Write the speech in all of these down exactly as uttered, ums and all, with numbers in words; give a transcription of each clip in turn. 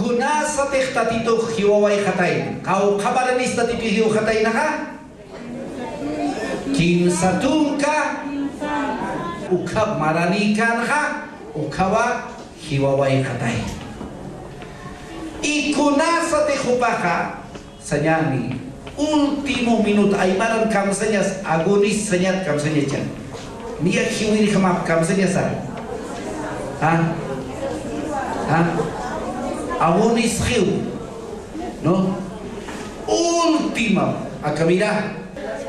Kunasatix Tatitux jiwawayxatayna, qawqha maranis Tatitux jiwxataynaxa, kimsa tunka, ukha maranïkänxa, ukhawa jiwawayxatayna. Y kunasatix jupaxa, sañäni, último minuto, aymaran kamsañas, agonis sañat kamsañachan. Niya jiwirjamap kamsañasa. ¿Ah? ¿Ah? Agonis jiw. ¿No? Última, aka mira.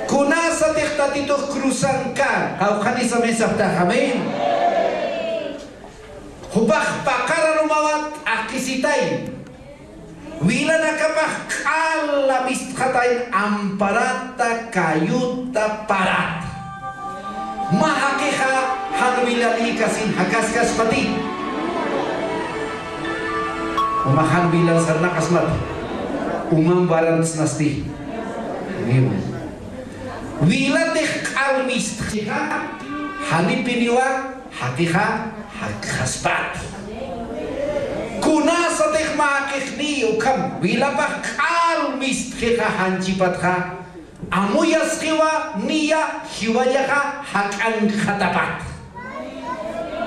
Kunasatix Tatitux cruzan kan, qawqhanisa mesaptax, amén. Jupax paqar arumawa t'aqhisitay. Wilanakapax q'ala mistxatay amparata, kayuta, parata. Mä jaqixa jan wilanïkasin jakaskaspati. Mä jan wilan sarnaqasmati. Umam warantsnasti. Wilatix q'al mistxixa, janipiniwa jaqixa jakxaspati. Kunasatix mä jaqixniy ukham wilapax q'al mistxixa janchipatxa, amuyasxiwa niya jiwayaxa jak'ankxatapat.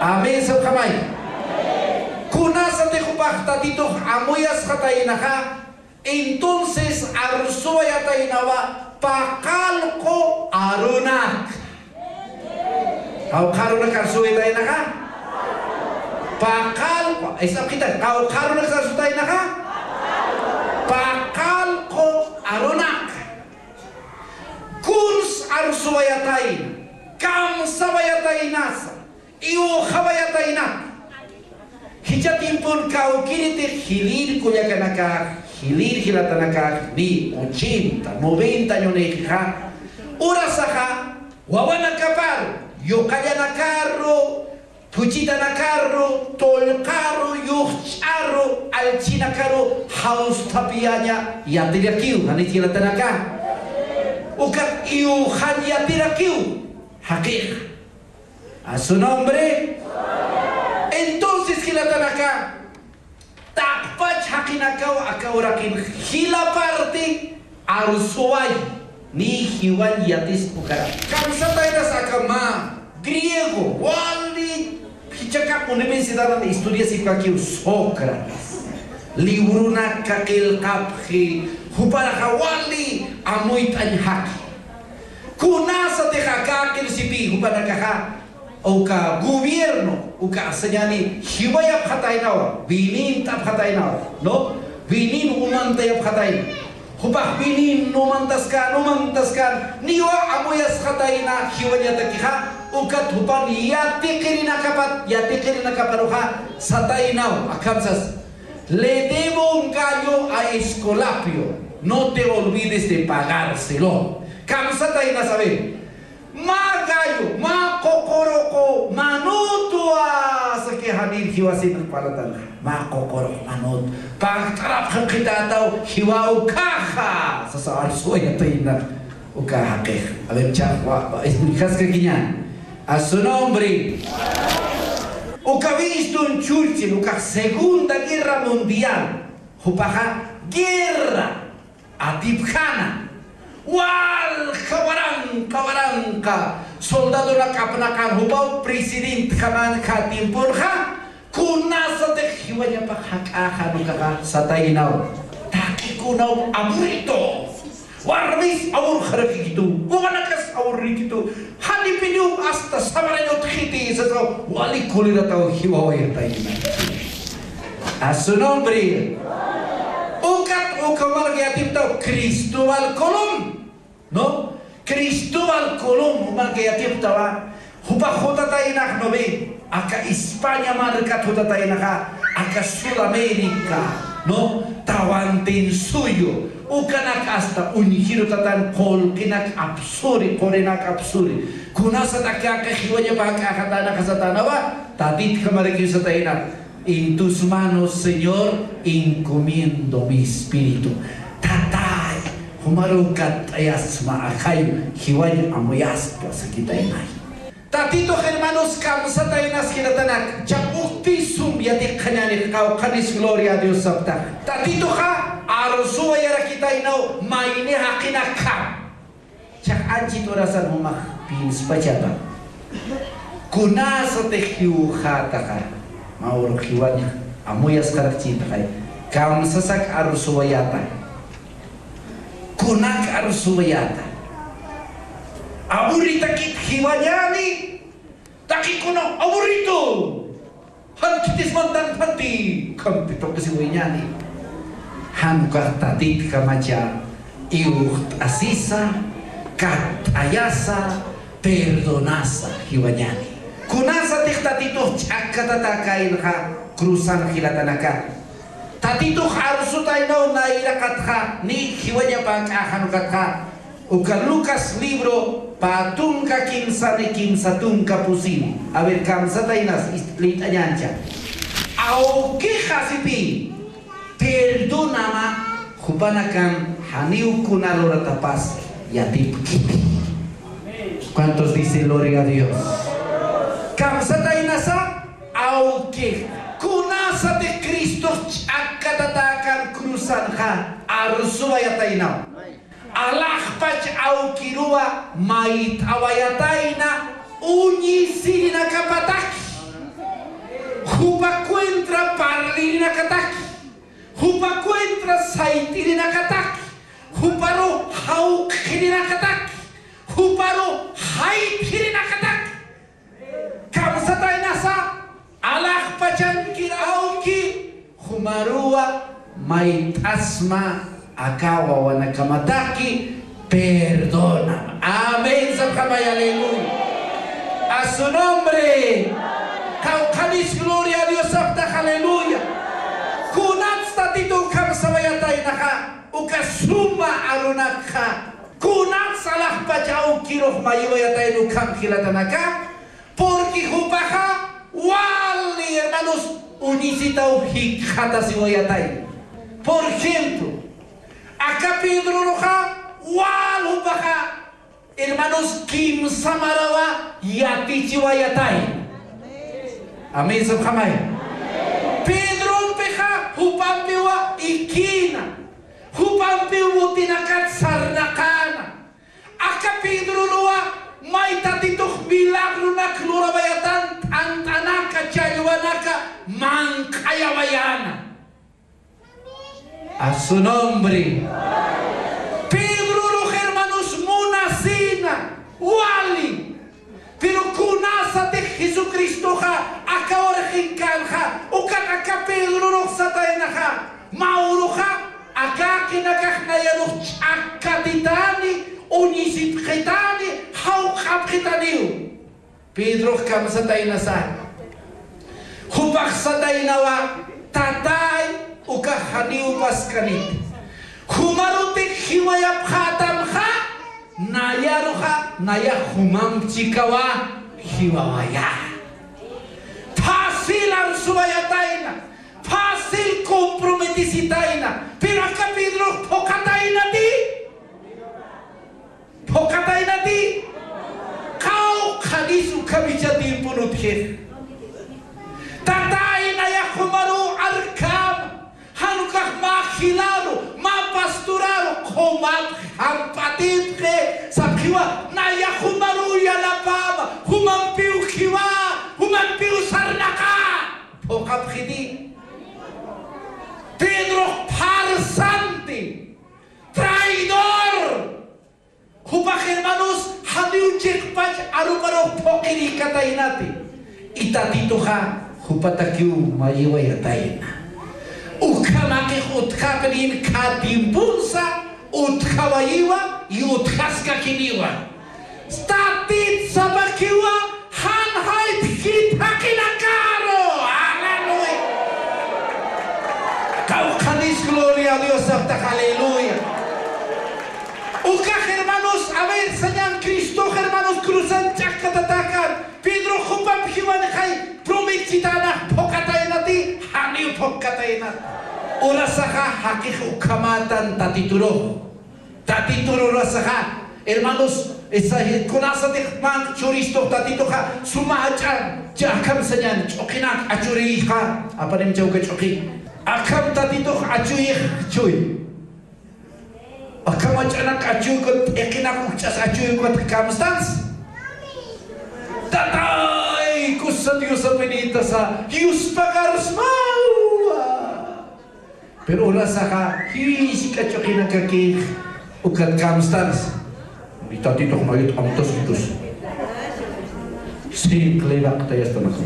Amén, sapxamay. Kunasatix jupax Tatitux amuyasxataynaxa, entonces arsuwayataynawa paqallqu arunak. Qawqha arunak arsuwayataynaxa? Paqallqu, isapxita, qawqha arunak arsutaynaxa? Paqallqu arunak. Kuns arsuwayatayna, kamsawayataynasa, iwxawayataynat. Jichha tiempon kawkïritix jilïr kullakanakax, jilïr jilatanakax, ni ochenta, noventa añonïkixa, urasaxa, wawanakaparu, yuqallanakaru, phuchhitanakaru, tullqaru, yuxch'aru, allchhinakaru, jawsthapiyaña yatirakiw, janich jilatanaka. Ukat iwxañ yatirakiw, jaqixa. A su nombre. Entonces, jilatanaka, taqpach jaqinakaw aka uraqin jila parte arsuway, ni jiwañ yatispa ukara. Kamsataynas aka mä griego, wali jichhakap universidadan estudiasipkakiw Sócrates. Libronaka qillqapxi, juparaxa wali amuyt'añ jaqi. Kunasatix aka aqirsipi jupanakaxa, uka gobierno, uka sañäni, jiwayapxataynawa, winint'apxataynawa, ¿no? Winin umantayapxatayna. Jupax winin umantaskan, umantaskan, niwa amuyasxatayna jiwañatakixa, ukat jupan yatiqirinakapat, yatiqirinakaparuxa sataynaw, akham sas. Le debo un gallo a Esculapio, no te olvides de pagárselo. Kamsatayna, sabe. Mä gallo, mä ququruqu manutwa, saki janir jiwasin q'alatanxa. Mä ququruqu manut. Pagt'arapxam khitätaw jiwa ukaxa, sasa arsuwayatayna. Uka jaqix. A ver, cha, wa, wa, es, kaskakiñäni. A su nombre. Uka Winston Churchill, uka Segunda Guerra Mundial. Jupaxa guerra atipjana. Walja waranqa, waranqa soldadonak apnaqan jupaw presidentjaman, aka tiemponxa, kunasatix jiwañapax jak'axan ukaxa sataynaw. Taqikunaw aburrido. Warmis awurxarakikitu, wawanakas awurrikitu, janipiniw hasta sabarañ utjiti, sasa wali kulirataw jiwawayatayna. A su nombre. Ukat uka umalki atiptaw Cristóbal Colón, ¿no? Cristóbal Colón umalki atiptawa, jupax jutataynax, ¿no ve? Aka España markat jutataynaxa, aka Sudamérica, ¿no? Tawantinsuyu, ukanak hasta uñjirutatan qullqinak apsuri, qurinak apsuri. Kunasat aka, aka jiwañapa jak'axatänaxa satänawa, Tatitjamarakiw satayna. En tus manos, Señor, encomiendo mi espíritu. Tatay, jumaruw katt'ayasma, ajayu, jiwañ amuyaspa, sakitaynay. Tatitux, hermanos, kamsataynas jilatanak, chapux Tisum yatiqañäni, qawqhanis gloria a Dios saptax. Tatituxa arsuwayarakitaynaw mayni jaqinakjam. Chax anchhit urasan jumax pienspachapan. Kunasatix jiwxätaxa, mä urux jiwañax amuyasxarakchïtaxay, kamsasak arsuwayäta. Kunak arsuwayäta. Aburritakit jiwañäni, taqi kuna aburritu. Jan khitis mantan phanti, khampi tuqisiwayñäni. Jan ukax Tatitjamacha iwxt'asisa, katt'ayasa, perdonasa jiwañäni. Kunasatix Tatitux ch'akkatatäkänxa cruzan jilatanaka. Tatitux arsutaynaw nayraqatxa, ni jiwañapäk'a jan ukatxa. Uka Lucas libro pä tunka kimsani kimsa tunka pusini. A ver, kamsataynas, ist-, liyt'añäncha. Awkixa sipï, perdonama, jupanakan janiw kuna luratapas yatipkiti. ¿Cuántos dicen gloria a Dios? Kamsataynasa, awki, kunasatix Cristox ch'akkatatäkän cruzanxa, arsuwayataynaw. Alaxpach awkiruwa mayt'awayatayna uñisirinakapataki, jupa cuentra parlirinakataki, jupa cuentra sayt'irinakataki, juparu jawq'irinakataki, juparu jayt'irinakataki. Kamsataynasa, alaxpachankir awki, jumaruwa mayt'asma aka wawanakamataki perdona. Amén, sapxamay, aleluya. A su nombre. Qawqhanis gloria a Dios saptax, aleluya. Kunats Tatituw kamsawayataynaxa, uka suma arunakxa. Kunats alaxpach awkirux mayiwayatayna ukham jilatanaka, porque jupaxa wali, hermanos, uñisitaw jikxatasiwayatay. Por ejemplo, aka Pedroruxa wal jupaxa, hermanos, kimsa marawa yatichiwayatay. Amén, sapxamay. Pedrompixa jupampiwa ikïna. Jupampiw botinakat sarnaqäna. Aka Pedroruwa may Tatitux milagrunak lurawayatan, t'ant'anaka, challwanaka manq'ayawayäna. A su nombre. Pedrorux, hermanos, munasina, wali. Pero kunasatix Jesucristoxa aka uraqinkanxa, ukat aka Pedrorux sataynaxa, mä uruxa, aka jaqinakax nayarux ch'akkatitani, uñisipxitani, jawq'apxitaniw. Pedrox kamsataynasa. Jupax sataynawa, Tatay, ukax janiw paskaniti. Jumarutix jiwayapxätamxa, nayaruxa, nayax jumamp chikawa jiwawaya. Fácil arsuwayatayna, fácil comprometesitayna, pero aka Pedrox phuqataynati. Phuqataynati, qawqhanis ukham jichha tiempon utjix. Tatay, nayax jumaruw arkäma, jan ukax mä jilaru, mä pastoraru, jumapxi, jamp'atipxi, sapxiwa, nayax jumaruw yanapäma, jumampiw jiwä, jumampiw sarnaqä, phuqapxiti. Pedrox farsante, traidor. Jupax, hermanos, janiw chiqpach aruparux phuqirïkataynati. Y Tatituxa jupatakiw mayiwayatayna. Ukhamaqix utjapxi, khä tiemponsa utjawayiwa y utjaskakiniwa. Tatit sapakiwa, jan jayp'kit jaqinakaru. Aleluya. Qawqhanis gloria a Dios saptax, aleluya. Ukax, hermanos, a ver, sañan Cristox, hermanos, cruzan ch'akkatatäkän. Pedro jupamp jiwanxay, prometchitanax phuqataynati, janiw phuqataynat. Urasaxa jaqix ukhamätan Tatiturux. Tatitur urasaxa, hermanos, Esa kunasatix mank churistux Tatituxa suma jach'a, akham sañäni, ch'uqinak achuriyxa, apanimcha uka ch'uqi. Akham Tatitux achuyix chuy. Akham jach'anak achuy, ukat t'iqinak ukch'as achuy, ukat kamstans. Tatay, kusa Diosa benditasa, yuspagarusmawa. Pero urasaxa, jisk'a ch'uqinakakix, ukat kamstans. Ni Tatitux mayut amtaskitus. Sinqliraqtayastanaxa.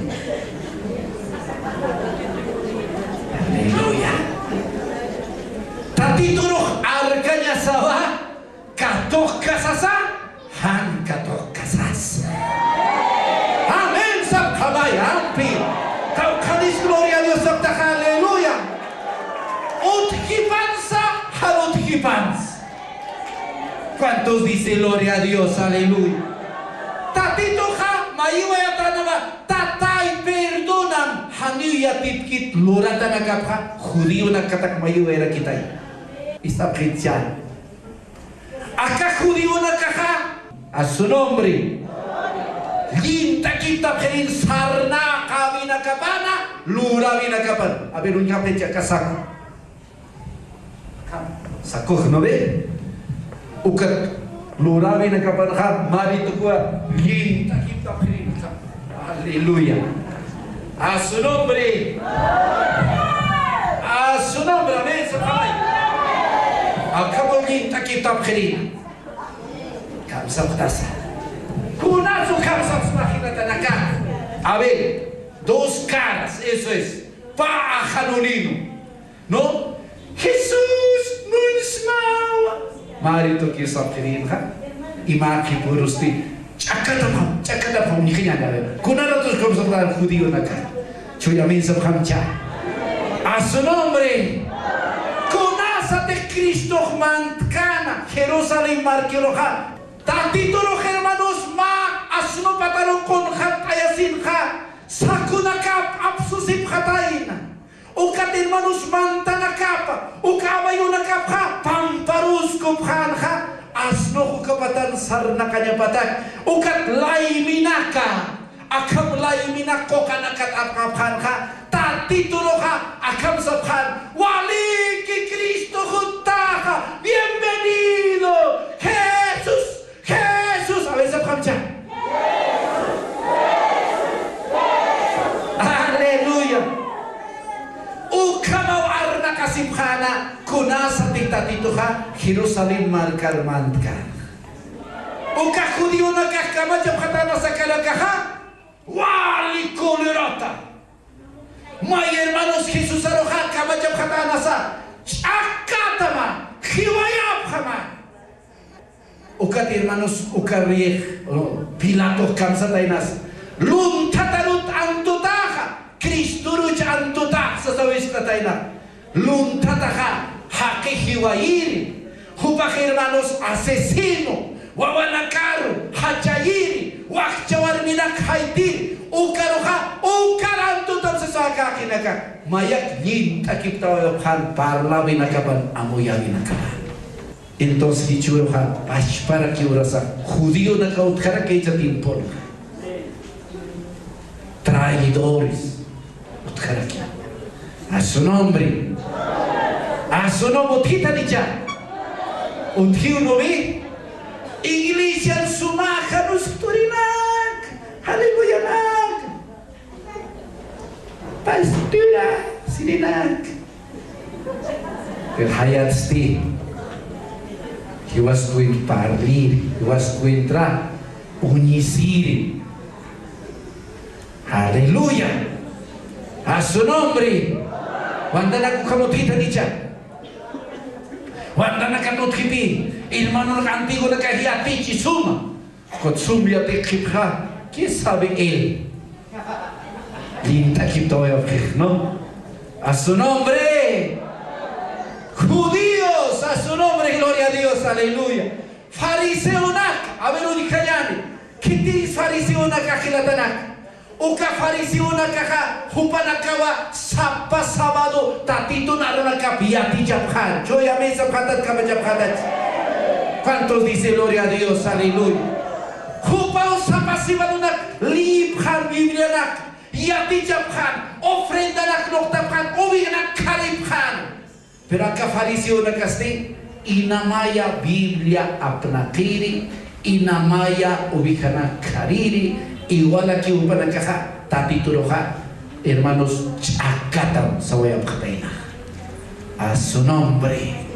Aleluya. Tatiturux arkañasawa, katuqkasasa, jan katuqkasas. Amén, sapxamay, ampi. Kawkhanis gloria a Dios saptaxa, aleluya. Utjipansa, jan utjipans. ¿Cuántos dice gloria a Dios? Aleluya. Tatituxa mayiwayatänwa, tatay, perdonam, janiw yatipkit luratanakapxa, judionakatak mayiwayarakitay. Ist'apxitcha. Aka judionakaxa, a su nombre. Llint'akiptapxirin sarnaqäwinakapana, luräwinakapana. A ver, uñjapxicha aka saku. Sakuxnuwi, ukat luräwinakapanxa, mari tukuwa, llint'akiptapxirinxa. Aleluya. A su nombre. A su nombre, amén, sapxamay. Akham llint'akiptapxirina. Kamsapxtasa. Kunasu kamsapxsma jinatanaka. A ver, dos caras, eso es. Pä ajanulinu. ¿No? Jesús, munsmawa. Mari tuki sapxirinxa. Imäxi purusti. Ch'akatapxam, ch'akatapxam, uñjiñäni. Kunaratus kamsapxta judionaka. Chuya amén sapxamcha. A su nombre. Kunasatix Cristox mantkäna Jerusalén markiruxa, Tatiturux, hermanos, mä asnupataru qunxatt'ayasinxa, sakunakap apsusipxatayna. Ukat, hermanos, mantanakapa, uka abayunakapxa pamparuskupxänxa, asnux ukapatan sarnaqañapatak, ukat layminaka, akham layminak quqanakat apxapxänxa, Tatituruxa akham sapxän, waliki Cristo juttaxa, bienvenido, Jesús, Jesús, a ver, sapxamcha. Aleluya. Ukhamaw arnaqasipxäna, kunasatix Tatituxa Jerusalén markar mantkäna. Uka judionakax kamachapxatänasa akanakaxa, wali colerata. May hermanos Jesusaruxa kamachapxatänasa, ch'akatama, jiwayapxama. Ukat hermanos, ukarix, o, Pilato kamsataynas, lunthatarut antutaxa, Cristoruch antutax sasaw ist'atayna. Lunthataxa jaqi jiwayiri, jupax hermanos asesino, wawanakaru jachayiri, wakcha warminak jaytiri, ukaruxa, ukar antutam sasaw akäxinaka, mayak llint'akiptawayapxän parläwinakapan, amuyäwinakapan. Entonces, jichhüruxa, pachparaki urasa, judionaka utjaraki jichha tiemponxa. Traidores. Utjaraki. A su nombre. A su nombre, utjitanicha. Utjiw, ¿no ve? Iglesian suma januskaturinak. Aleluyanak. Pastura, sirinak. Pero jayatsti, jiwas cuenta parliri, jiwas cuenta uñisiri. Aleluya. A su nombre. Wantanak ukham utjitanicha. Wantanakat utjipï, hermano, antiguo na kajia tichi suma. Ukat sum yatiqipxa, ¿quién sabe él? Llint'akiptawayapxix, ¿no? A su nombre. Judíos, a su nombre, gloria a Dios, aleluya. Fariseonak, a ver, uñjañäni. ¿Khitis fariseonak jilatanak? Uka fariseonakaxa, jupanakawa sapa sábado Tatitun arunakap yatichapxän. Chuya amén sapxätat, kamachapxätat. ¿Cuántos dice gloria a Dios? Aleluya. Jupaw sapa siwarunak liyipxan, Biblianak yatichapxan, ofrendanak luqtapxan, ovejanak kharipxan. Pero aka fariseonakasti inamaya Biblia apnaqiri, inamaya ovejanak khariri, igual aki jupanakaxa Tatituruxa, hermanos, ch'akatam sawayapxatayna. A su nombre.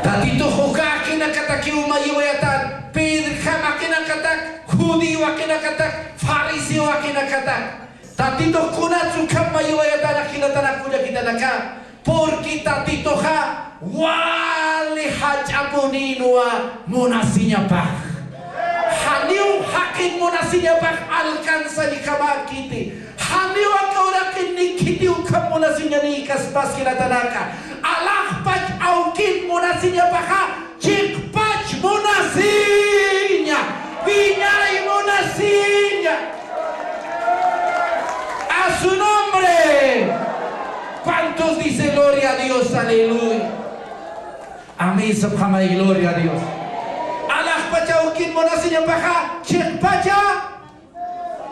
Tatitux uka akinakatakiw mayiwayatan, Pedrjam akinakatak, judío akinakatak, fariseo akinakatak. Tatitux kunats ukham mayiwayatan, akinatanak kullakitanaka. Porque Tatituxa wali jach'apuninwa munasiñapax. Janiw jaqin munasiñapax alcanzañjamäkiti. Janiw aka uraqin ni khitiw ukham munasiñanïkaspas jinatanaka. Alaxpach awkin munasiñapaxa, chiqpach munasiña, wiñay munasiña. A su nombre. ¿Cuántos dice gloria a Dios? Aleluya. Amén sapxamay, gloria a Dios. Alaxpach awkin munasiñapaxa, chiqpacha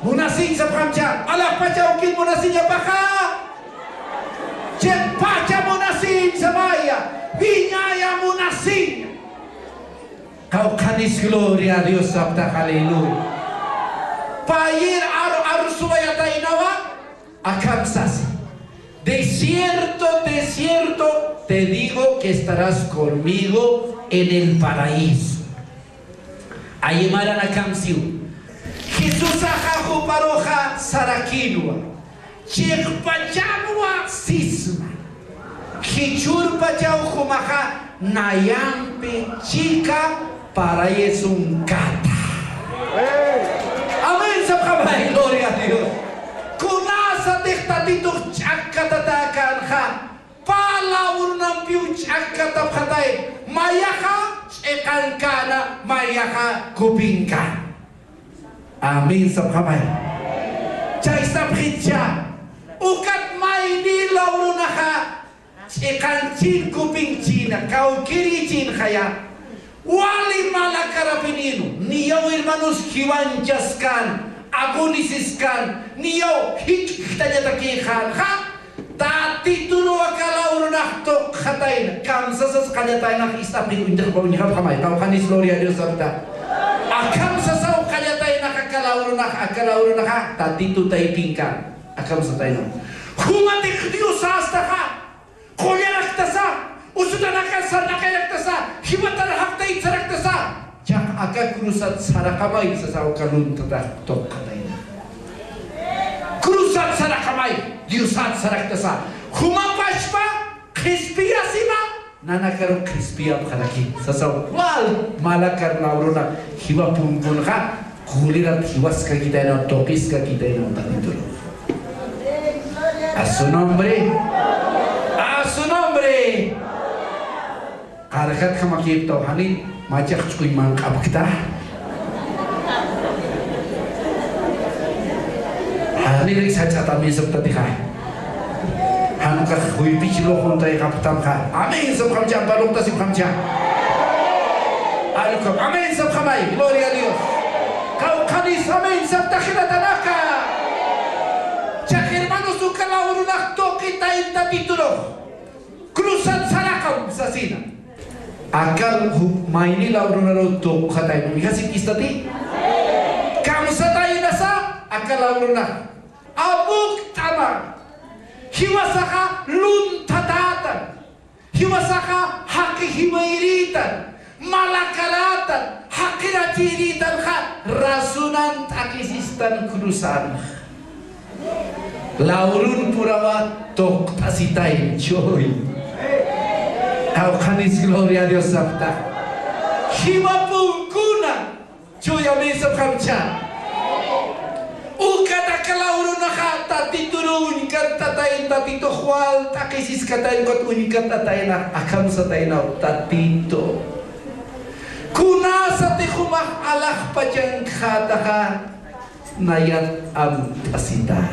munasiñ sapxamcha. Alaxpach awkin munasiñapaxa, chiqpacha munasiñ samaya, wiñaya munasiñ. Qawqhanis gloria a Dios saptax, aleluya. Payïr ar-, arsuwayataynawa, akham sasa: De cierto, de cierto, te digo que estarás conmigo en el paraíso. Ayimaran akham siw. Jesusaxa juparuxa sarakinwa. Chiqpachanwa sisma. Jichhürpachaw jumaxa nayampi chika parayasunkata. Amén sapxamay, gloria a Dios. Kunasatix Tatitux ch'akkatatäkänxa, pä lawrunampiw ch'akkatapxatay, mayaxa ch'iqankäna, mayaxa kupinkän. Amén sapxamay. Chaysapxitcha, ukat mayni lawrunaxa ch'iqanchin kupinchin, kawkïrichinxaya, wali malakarapinïnwa, niyaw hermanos jiwanchaskan, agunisiskan, niyaw jikxtañatakïxänxa, Tatitun aka lawrunax tuqxatayna, kamsasas qallataynax ist'apxi uñt'apxi uñjapxamay, qawqhanis gloria a Dios sapta. Akham sasaw qallataynax aka lawrunax, aka lawrunaxa Tatitu taypinkan, akham sataynax. Jumatix Dios astaxa, qullaraktasa, usutanakan sarnaqayraktasa, jiwatar jaqtayt saraktasa, chaqa aka cruzat saraqamay sasaw aka luntatax tuqxatayna. Cruzat saraqamay, Diosat saraktasa. Juma pachpa qhispiyasima, nanakaru qhispiyapxaraki sasaw, wal malakar lawruna jiwa punkunxa, qulirat jiwaskakitayna, tuqiskakitayna Tatitun. A su nombre. A su nombre. Qarjat jamakiptaw jani, machax ch'uy manq'apkta. Jani rik sach'atami saptatixa. Jan ukax juypich luxuntayxapxtamxa. Amén sapxamcha, ampa luxtasipxamcha. Allukap, amén sapxamay, gloria a Dios. Qawqhanis amén saptaxinatanaka. Chax hermanos, uka lawrunax tuqitayn Tatiturux. Cruzat saraqam sasina. Akal ju-, mayni lawrunaru tuqxatayna. ¿Uñjasipkistati? Kamsataynasa aka lawrunax. Amukt'ama. Jiwasaxa lunthatätan. Jiwasaxa jaqi jiwayiritan. Malakaratan. Jaqirachiritanxa. Rasunan t'akisistan cruzan. Lawrun purawa tuqt'asitayn chuy. Qawqhanis gloria a Dios sapta. Jiwa punkuna chuy, amén sapxamcha. Ukat aka lawrunaxa Tatituru uñkatatayn, Tatitux wal t'aqisiskatayn, ukat uñkatatayna, akham sataynaw Tatitu. Kunasatix jumax alaxpachankxataxa, nayat amt'asitay.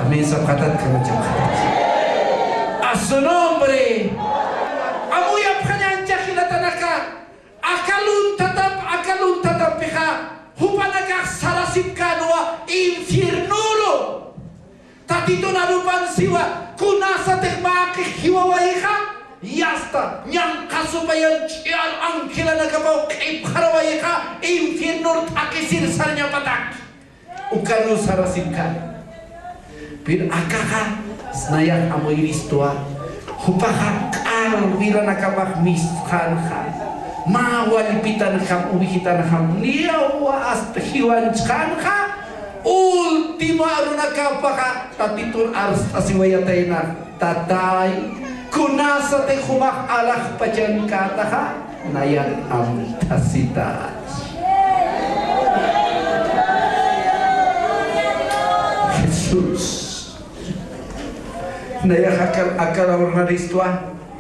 Amén sapxatat, kamachapxatat. A su nombre. Aka lunthatap, aka lunthatapxixa, jupanakax sarasipkänwa infiernuru. Tatitun arupan siwa, kunasatix mä q'ix jiwawayixa, yasta, ñanqha supayan ch'iyar angelanakapaw q'ipxarawayixa, infiernur t'aqhisir sarñapataki. Ukanus sarasipkän. Pero akaxa, nayax amuyiristwa, jupaxa q'al wiranakapax mistxänxa, mä wallpitanxam, ovejitanxam, niyawa hasta jiwanchxänxa, último arunakapaxa, Tatitur arst'asiwayatayna. Tatay, kunasatix jumax alaxpachankätaxa, nayan amtasitay. Jesús. Nayax aka, aka lawrunaristwa,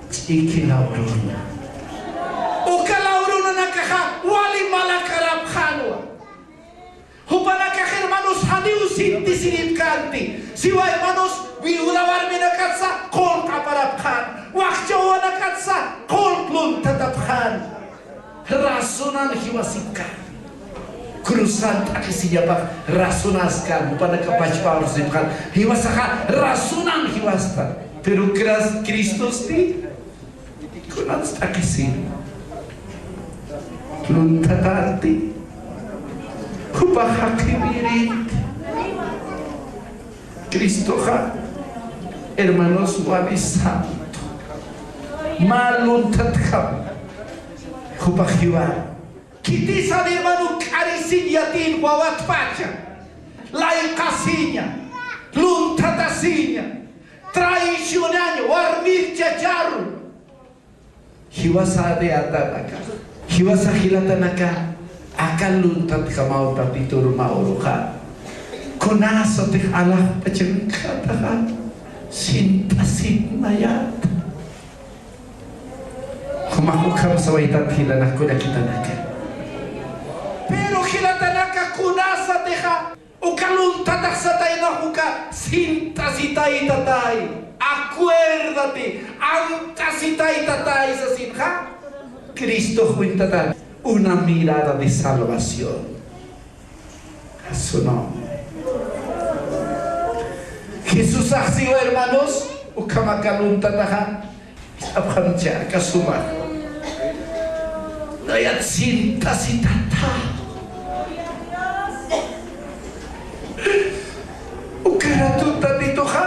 ch'iki lawruna. Uka lawrunanakaxa, wali malakarapxänwa. Jupanakax, hermanos, janiw sintisiripkänti. Siwa, hermanos, viuda warminakatsa qullq aparapxän, wakcha wawanakatsa qullq lunthatapxän. Razonan jiwasipkän. Cruzan t'aqhisiñapax razonaskän, jupanaka pachpa arsipxän. Jiwasaxa razonan jiwastan. Pero Cras-, Cristosti, kunats t'aqhisin. Lunthatanti. Jupax jaqhiwirinti. Cristoxa, hermanos, wali santo. Mä lunthatjam. Jupax jiwa. Khitisan, hermano, k'arisiñ yatiyir wawatpacha. Layqasiña. Lunthatasiña. Traicionaña, warmir chacharu. Jiwasa de atanaka. Jiwasa jilatanaka. Aka lunthatjamaw Tatitur mä uruxa. Kunasatix alaxpachankataxa. Sintasitnayat. Jumax ukham sawaytat jilanak kullakitanaka. Pero jilatanaka kunasatixa. Uka lunthatx sataynax uka sintasitay tatay. Acuérdate, amtasitay tatay sasinxa. Cristox uñtatan una mirada de salvación. A su nombre. Jesusax siwa, hermanos, ukham aka lunthataxa. Apxamcha, aka suma. Nayat sintasitata. Ukaratu Tatituxa,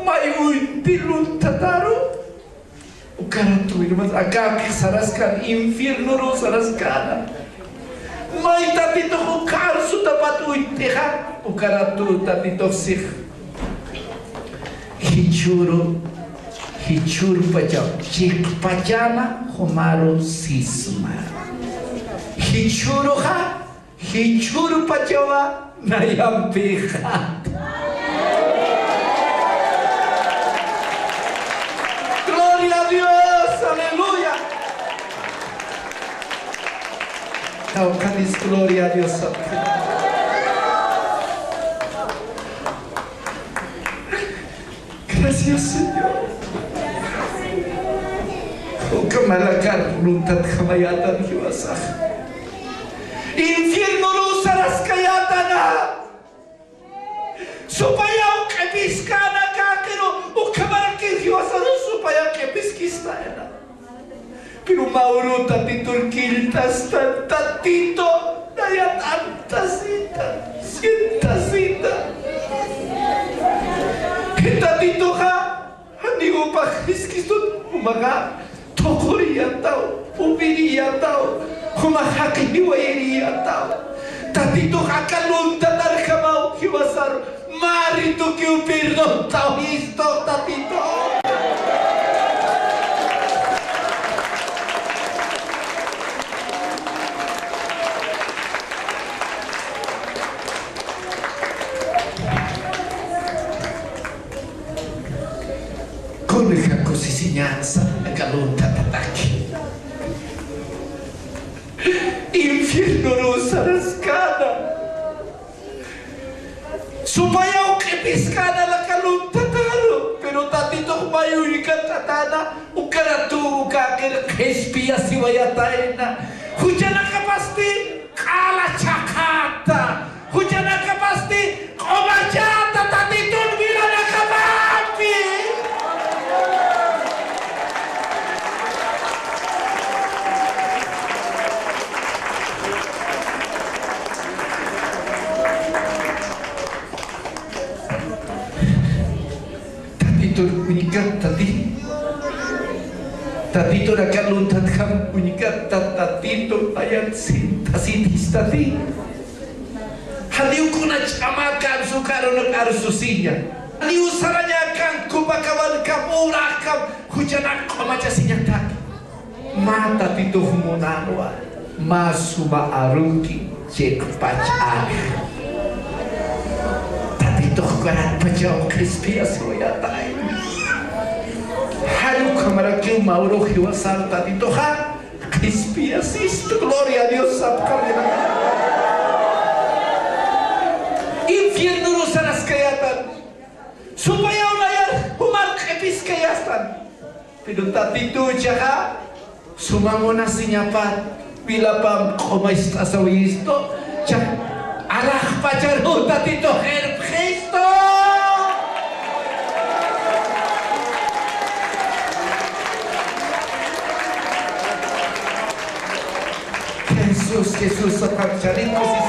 may uñti lunthataru. Ukaratu, hermanos, aka saraskän, infiernuru saraskäna. May Tatitux ukhar sutapat uñtixa, ukaratu Tatitux six. Jichhüru, jichhürpachaw chiqpachana jumaru sisma. Jichhüruxa, jichhürpachawa nayampixa. Gloria a Dios, aleluya. Tawqanis gloria a Dios. Gracias, Señor. Uka malakar lunthatjamayätan jiwasax. Infiernoru saraskayätana. Supayaw q'ipiskäna kakiru, uka malakir jiwasaru supayaw q'ipiskistayna. Pero mä uru Tatitur killt'astan, Tatito, nayat amtasita, sintasita. Tatituxa, janiw jupax jiskistun, jumaxa thuqhuriyataw, pupiriyataw, jumax jaqi jiwayiriyataw. Tatitux aka lunthatarjamaw jiwasar, mari tukiw perdontaw jistux Tatito. Kunja kusisiñansa aka lunthatataki. Infiernoru saraskäna. Supayaw q'ipiskäna aka lunthataru, pero Tatitux mayuykatätana, ukaratu uka qillqispi yasiwayatayna. Juchanakapasti q'ala chhaqhata, juchanakapasti q'umachata Tatitun wiranakapapi. Tatitun uñkat tati. Tatitun aka lunthatjam uñkat tatitun ayat sint'asitistati. Janiw kuna ch'amakan sukarunuk arsusiña. Janiw sarañakan kupakawankam urakam juchanak q'umachasiñatak. Mä Tatitux munanwa, mä suma aruki chiqpachak. Tatitux karatpachaw qhispiyasiwayatay. Jan ukhamarakiw mä urux jiwasar Tatituxa qhispiyasistu, gloria a Dios sapxamina. Infiernuru saraskayätan. Supayaw nayar jumar q'ipiskayastan. Pero Tatituchaxa suma munasiñapat, wilapamp q'umachasïstu, cha alaxpacharu Tatitux irpxistu. Jesús, Jesús, apakcharin, Jesús.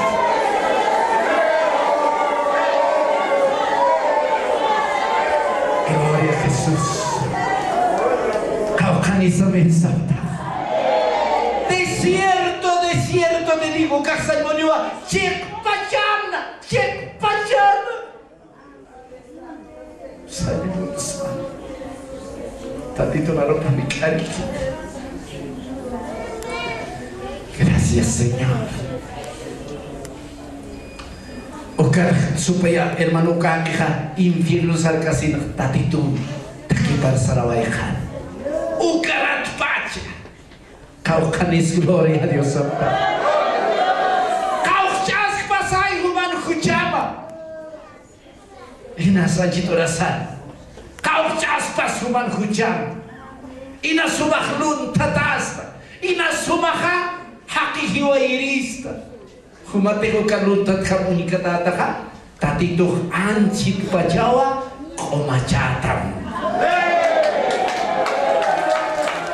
Gloria a Jesús. Qawqhanis amén sapxta. Desierto, desierto, te digo, kaxsañ muniwa, chiqpachan, chiqpachan. Saludos. Tatitun arupani k'ariki. Gracias, Señor. Ukat supaya, hermano, ukakixa infierno sarkasin Tatitun takipar sarawayxan. Ukaratpacha. Qawqhanis, gloria a Dios, sapxta. Qawqch'askpasay juman juchama. Inas anchit urasa. Qawqch'aspas juman jucham. Inas sumax lunthatasta. Inas sumaxa jaqi jiwayrista. Jumatix uka lunthatjam uñkatätaxa, Tatitux anchhitpachawa q'umachätam.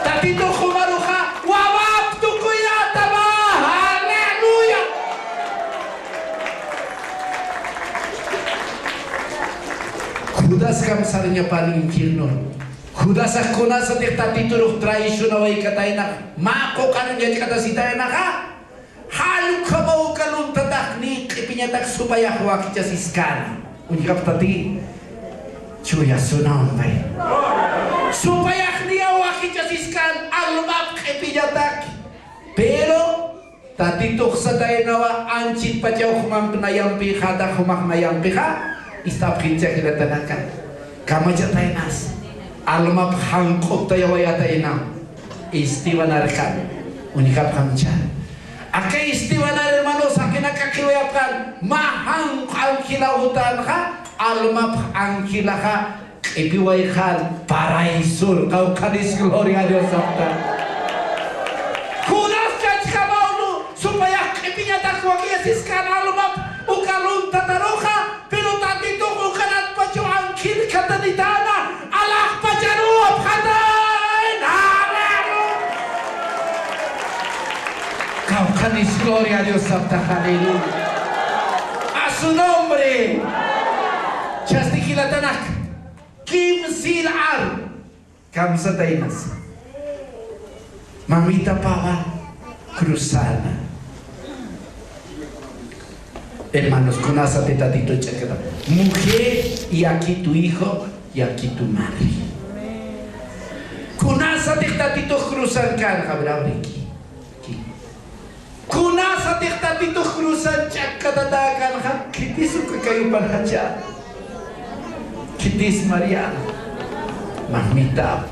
Tatitux jumaruxa wawap tukuyätama. Aleluya. Judas kamsarñapan infiernor. Judasax kunasatix Tatiturux traicionawaykataynax, mä quqarun yachqatasitaynaxa, jall ukhamaw uka luntatax niy q'ipiñatak supayax wakichasiskäna. Uñjapxtati, chuya su nombre. Supayax niyaw wakichasiskäna, almap q'ipiñatak. Pero Tatitux sataynawa, anchhitpachaw jumamp nayampïxäta, jumax nayampixa, ist'apxiñcha jilatanaka. Kamachataynas, almap janq'uptayawayatayna. Esteban arkan, uñjapxamcha. Aka Esteban ar, hermano, saqinakakiwayapxan, mä janq'u angilaw jutänxa, almap angilaxa, q'ipiwayxan paraísor, qawqhanis gloria a Dios sapxta. Judas chachkamawnu, supayax q'ipiñatak wakichasiskän almap uka luntataruxa, pero Tatitux ukaratpachaw angil khatanitäna, alaxpacharuw apxatayna. Qawqhanis gloria a Dios sapxta, aleluya. A su nombre. Chasti jilatanak. Kimsïr ar kamsataynasa. Mamitapawa cruzana. Hermanos, kunasati Tatitux ch'akata. Mujer, y aquí tu hijo, y aquí tu madre. Kunasati Tatitux cruzan kan, habrá briki. Kunasatix Tatitux cruzan ch'akkatatäkänxa, khitis uka kayupan jacha. Khitis María, mamitap.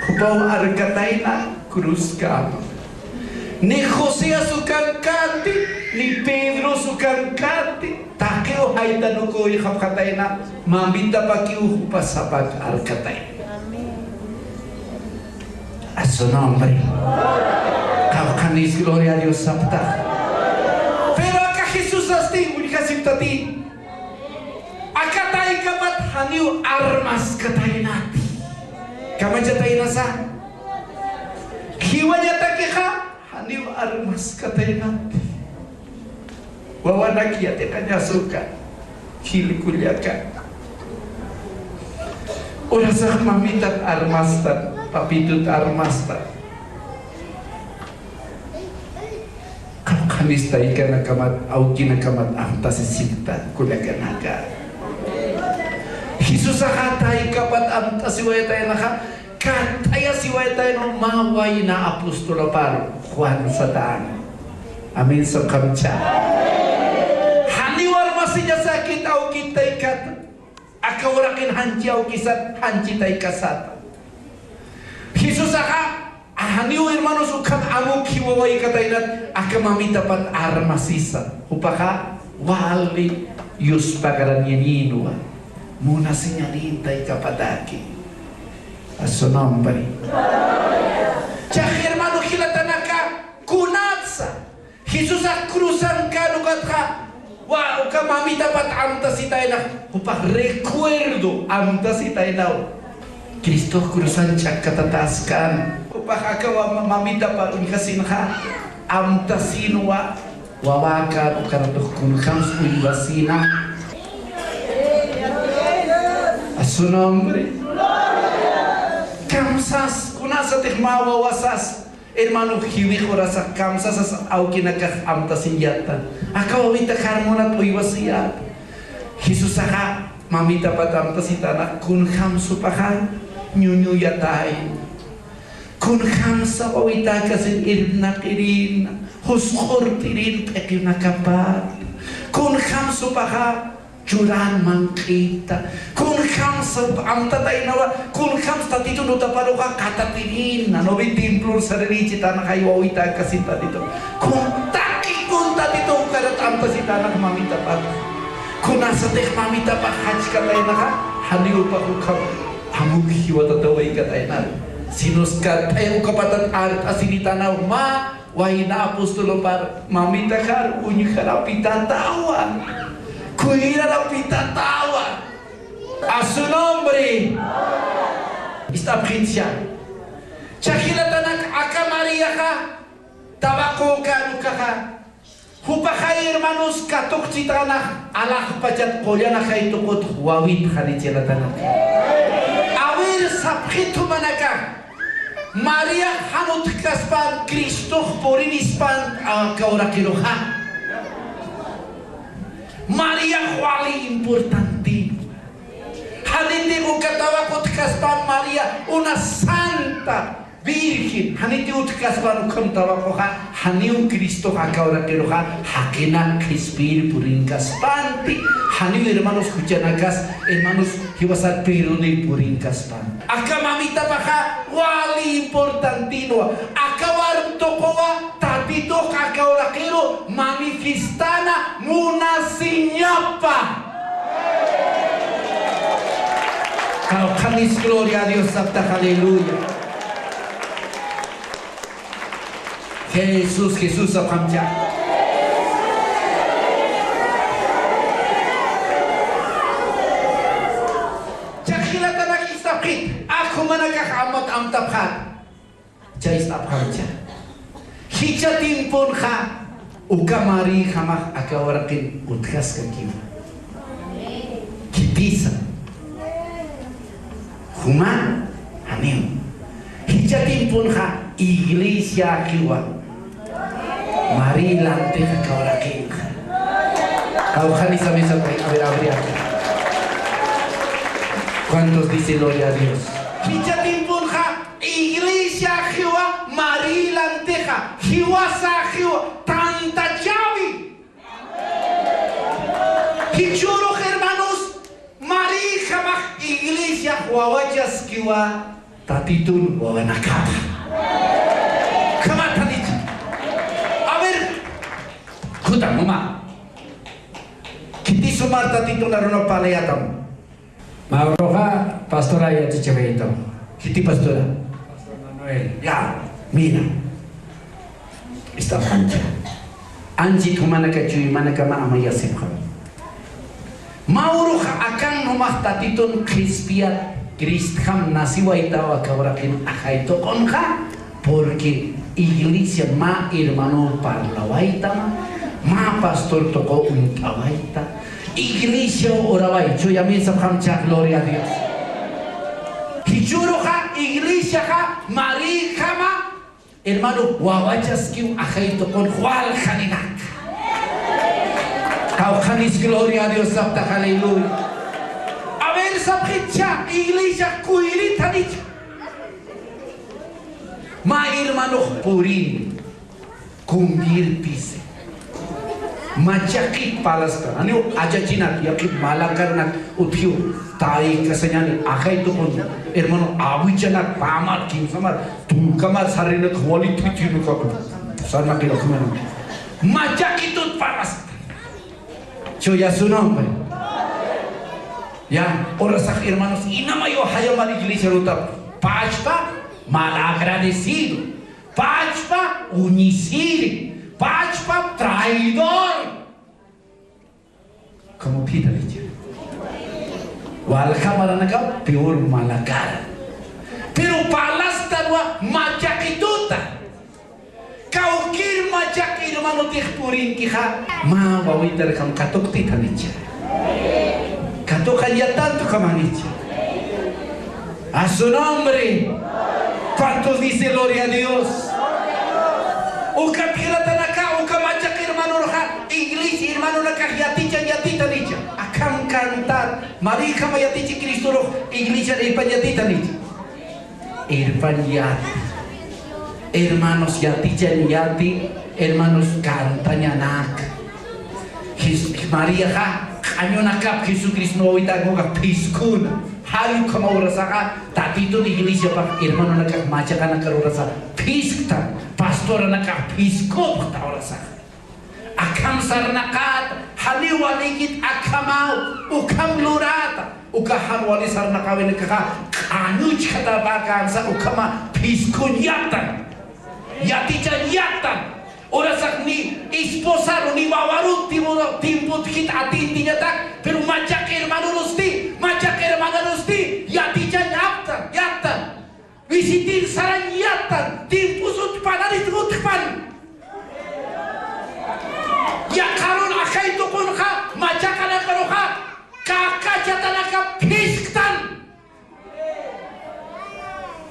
Jupaw arkatayna cruzkama. Ni Josías ukankänti, ni Pedros ukankänti. Taqiw jaytanukuy japjatayna, mamitapakiw jupa sapak arkatay. A su nombre. Gloria a Dios saptax. Pero aka Jesusasti uñjasiptati. Aka taykapat janiw armaskataynati. Kamachataynasa. Jiwañatakixa janiw armaskataynati. Wawanak yatiqañasuka, jilkullaka. Urasax mamitat armastan, papitut armastan. Qawqhanis taykanakamat, awkinakamat amtasisipta, kullakanaka. Jesusaxa taykapat amtasiwayataynaxa, katt'ayasiwayataynaw mä wayna apostolapar Juan satan. Amén, sapxamcha. Janiw armasiñasäkit awkit taykat. Aka uraqin janchi awkisat, janchi taykasat. Jesusaxa, janiw hermanos ukham amuk jiwawaykatäynat, aka mamitapat armasisa. Jupaxa wali yuspagarañanïnwa, munasiñanïn taykapataki. A su nombre. Chax hermano jilatanaka, kunatsa Jesusax cruzan kän ukatxa, wa, uka mamitapat amtasitaynax, jupax recuerdo amtasitaynaw. Cristox cruzan ch'akkatatäskän. Jupax aka wa, ma-, mamitapa uñjasinxa, amtasïnwa, wawäkän uka ratux kunjams uywasïna. A su nombre. Kamsas, kunasatix mä wawasas. Hermano, jiwix urasax kamsasas awkinakax amtasiñäta. Aka wawita jar munat uywasiyät. Jesusaxa mamitapat amtasitaynax kunjams jupaxa ñuñuyatay. Kunjamsa wawitäkasin irpnaqirïn, jusq'urt'irïn p'iqinakapat. Kunjams jupaxa churän manq'ita. Kunjamsa amtataynawa, kunjams Tatitun utaparuxa qatatirïna, ¿no ve? Templor saririchitanxay wawitäkasin Tatitun. Kun taqi kun Tatitun ukarat amtasitaynax mamitapat. Kunasatix mamitapax jachkataynaxa, janiw jupax ukham amuk jiwatatawaykatäynat. Sino es que taykapatat art'asiritanwa, wayna apostolapar mamitaxar uñjarapitatawa, cuidarapitatawa. A su nombre. Ist'apxitsa. Jilatanaka, aka Mariaxa, tabaco kän ukaxa. Jupaxay hermanos katuqchitänax alaxpachat qullanaxay tuqut wawit janichi jilatanaka. A ver, sapxit jumanakax. María jan utjkaspän Cristox purinispan aka uraqiruxa. María wali importante. Janiti uka tabaco utjkaspän María, una santa virgen. Janiti utjkaspän ukham tabacoxa, janiw Cristox aka uraqiruxa jaqinak qhispiyir purinkaspanti, janiw hermanos juchanakas, hermanos jiwasar perdonir purinkaspanti. Aka mamitapaxa wali importantïnwa. Aka warm tuquwa Tatitux aka uraqiru manifiestana munasiñapa. Qawqhanis, gloria a Dios saptax, aleluya. Jesús, Jesús sapxamcha. Jilatanaka, ist'apxit, ak jumanakax amat amtapxät. Chay ist'apxamcha. Jichha tiemponxa uka Marijamax aka uraqin utjaskakiwa. Khitisa. Juman, janiw. Jichha tiemponxa iglesiaxiwa María lantixa aka uraqinxa. Qawqhanisa misa, a ver, abri acá. ¿Cuántos dicen gloria a Dios? Jichha tiemponxa iglesiaxiwa María lantixa, jiwasaxiwa, tantachäwi. Jichhürux hermanos, Marijamax iglesiax wawachaskiwa Tatitun wawanakapa. Ukhamatanich. A ver, kuta, mama. Khitis sumar Tatitun arunap parlayätam. Mä uruxa pastora yatichawaytu. Khiti pastora. Pastor Manuel. Ya, mira. Anchit jumanaka chuymanakama amayasipxam. Mä uruxa akan jumax Tatitun qhispiyat Cristjam naciwaytaw aka uraqin ajay tuqunxa, porque iglesia mä hermano parlawaytama, mä pastor tuqu uñt'awayta, iglesia uraway, chuyamisa qamcha, gloria a Dios. Jichhüruxa iglesiaxa marïjama, hermano, wawachaskiw ajay tuqun waljaninaka. Qawqhanis gloria a Dios saptax, aleluya. A ver, sapxitcha, iglesia kuyritanicha. Mä hermanox purin, conviertisi. Machaqit parlasta, janiw achachinak, yaqhip malakarnak utjiw, taykasañani, ajay tuqun, hermano, awichanak, pamar, kimsamar, tunkamar, sarrinak, wali thithinukaku. Sarnaqirux, hermano. Machaqitut parlasta. Chuya su nombre. Ya, urasax, hermanos, inamayo jayamar iglesia ruta, pachpa, mal agradecido. Pachpa uñisiri, pachpa traidor. Como pita leche. Walja maranaka peor malakara. Pero parlastanwa machaqituta. Kawkir machaq hermanotix purinkixa, mä wawitarjam katuqtitanicha. Katuqañatan tukamanicha. A su nombre. ¿Cuántos dice gloria a Dios? Uka philatanaka, uka machaq hermanorxa, iglesia hermanonakax yatichan yatitanicha. Akham cantar, marïjama yatichi Cristorux, iglesia irpan yatitanicha. Irpan yati. Hermanos, yatichan yati, hermanos, cantañanak. Jes-, Mariaxa, q'añunakap Jesucristo wawitakuka phiskuna. Jall ukhama urasaxa, Tatitun iglesiapax hermanonakax machaqanakar urasa phiskta, pastoranakax phiskupxta urasaxa. Akham sarnaqat, janiw walikit akhamaw, ukham lurata, uka jan wali sarnaqawinakaxa, q'añuchkatapakansa ukhama phiskun yatan, yatichan yatan. Urasax ni esposaru ni wawaru timput jit atintiñatak, pero machaq hermanorusti, machaq hermanarusti, yatichan aptan, yatan. Visitir sarañ yatan, timpus utjpan, arit utjpan. Yaqharun ajay tuqunxa, machaqanakaruxa, kakachatanaka phisktan.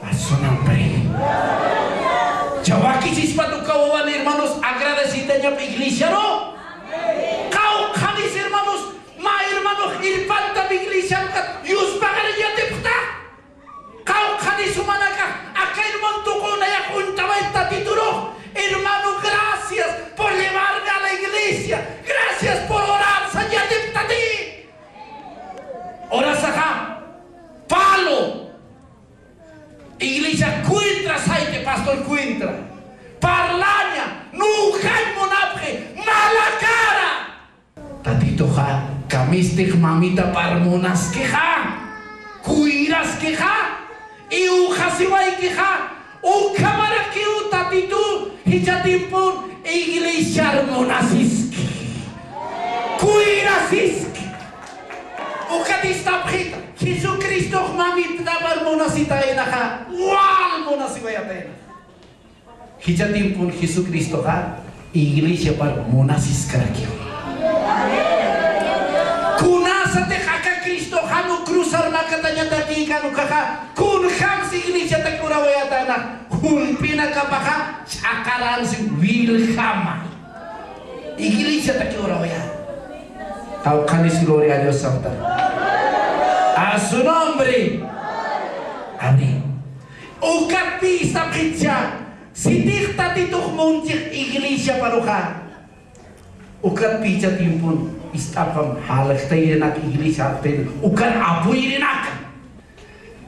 A su nombre. Chawakisispat uka wawan, hermanos, agradecitañap iglesiaru. Qawqhanis, hermanos, mä hermanox irpantam iglesiarukat, yuspaxarañ yatipxta. Qawqhanis jumanakax, aka hermano tuqu nayax uñt'awayt Tatiturux, hermano, gracias por llevarme a la iglesia, gracias por orar, sañ yatiptati. Urasaxa, palo, iglesia cuentra, sayti pastor cuentra, parlaña, nunkañ munapxi, malakara. Tatituxa, kamistix mamitapar munaskixa, kuyraskixa, iwxasiwaykixa, ukhamarakiw Tatitu jichha timpun iglesiar munasiski, kuyrasiski. Ukat istapxita, Jesucristox mamitapar munasitaynaxa, wal munasiwayataynaxa. Jichha timpun Jesucristoxa iglesiapar munasiskarakiwa. Kunasatix aka Cristox jan cruzar makatañatakïkan ukaxa, kunjams iglesiataki urawayätana, jump'inakapaxa ch'aqaransi wiljama. Iglesiataki urawayä. Qawqhanis gloria a Dios sapxta. A su nombre. Amén. Ukatpï ist'apxitcha, sitix Tatitux munchix iglesiaparuxa. Ukatpï jichha timpun ist'apxam, jalaqtayirinak, iglesia jalaqtayirinak, ukan apuyirinakan.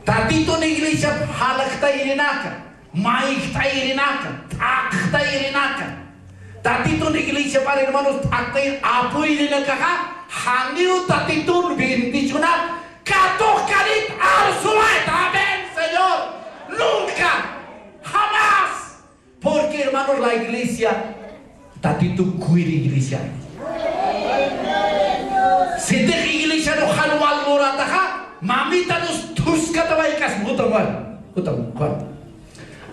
Tatitun iglesiap jalaqtayirinakan, mayjt'ayirinakan, t'aqjtayirinakan. Tatitun iglesiapar, hermanos, t'aqtayir apuyirinakanxa, janiw Tatitun bendicionar katuqkanit arsuwayta. Amén, Señor. Nunca, jamás. Porque, hermanos, la iglesia Tatitu kuyir iglesiaru. Sitix iglesiaru jan walmurataxa, mamitanus thuskatawaykas, jutam wan, jutam wan.